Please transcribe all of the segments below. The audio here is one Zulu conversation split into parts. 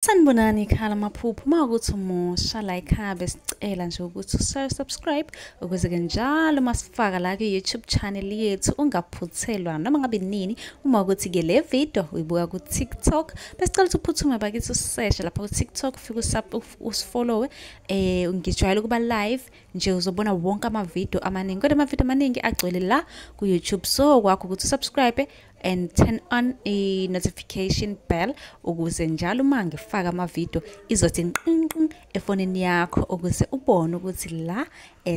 Sanibonani ekhaya lamaphupho. Uma ukuthi umusha la ekhaya besicela nje ukuthi usubscribe ukuze ke njalo masifaka la ku-YouTube channel yethu ungaphuthelwa noma ngabe nini. Uma ukuthi ke le video uyibuka ku-TikTok, besicela ukuthi uphuthume bakithi useshe lapha ku-TikTok, ufike usifollowe. Ngijwayele ukuba live nje, uzobona wonke amavidiyo amaningi, kodwa amavidiyo amaningi agcwele la ku-YouTube, so kwakho ukuthi usubscribe and turn on i-notification bell ukuze njalo uma ngifaka amavidiyo izothi nqinqin efonini yakho, ukuze ubone ukuthi la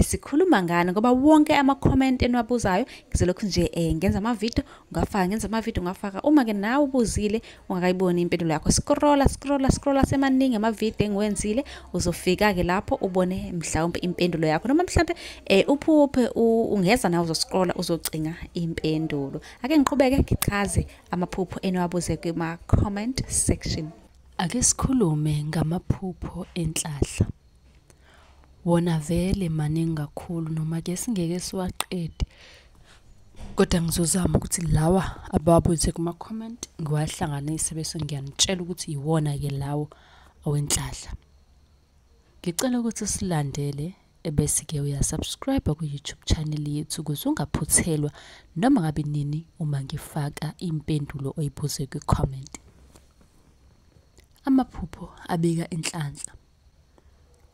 sikhuluma ngani, ngoba wonke ama-comment eniwabuzayo ngizolokhu nje ngenza amavidiyo ngafaka, ngenza amavidiyo ngafaka. Uma-ke nawe ubuzile ungakayiboni impendulo yakho, scrolla scrolla scrolla, semaningi amavidiyo engiwenzile, uzofika-ke lapho ubone mhlawumbe impendulo yakho, noma mhlawumbe uphuphe ungeza nawe uzoscrolla uzocinga impendulo. Ake ngiqhubeke ngichaze amaphupho eniwabuze kuma-comment section. Ake sikhulume ngamaphupho enhlahla. Wona vele maningi kakhulu, noma-ke singeke siwaqede, kodwa ngizozama ukuthi lawa abawabuze kuma-comment ngiwahlanganise bese ngiyanitshela ukuthi iwona-ke lawo awenhlahla. Ngicela ukuthi silandele ebese-ke uyasubscribe ku-YouTube channel yethu ukuze ungaphuthelwa noma ngabe nini uma ngifaka impendulo oyibuze kwi-comment. Amaphupho abika inhlanhla.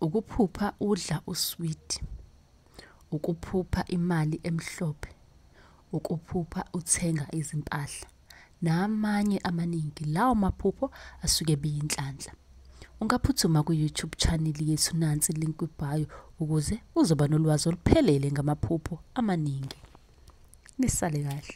Ukuphupha udla uswidi, ukuphupha imali emhlophe, ukuphupha uthenga izimpahla, namanye amaningi. Lawo maphupho asuke ebiyinhlanhla. Ungaphuthuma ku-YouTube channel yethu, nansi link kwi-bio, ukuze uzoba nolwazi oluphelele ngamaphupho amaningi. Nisale kahle.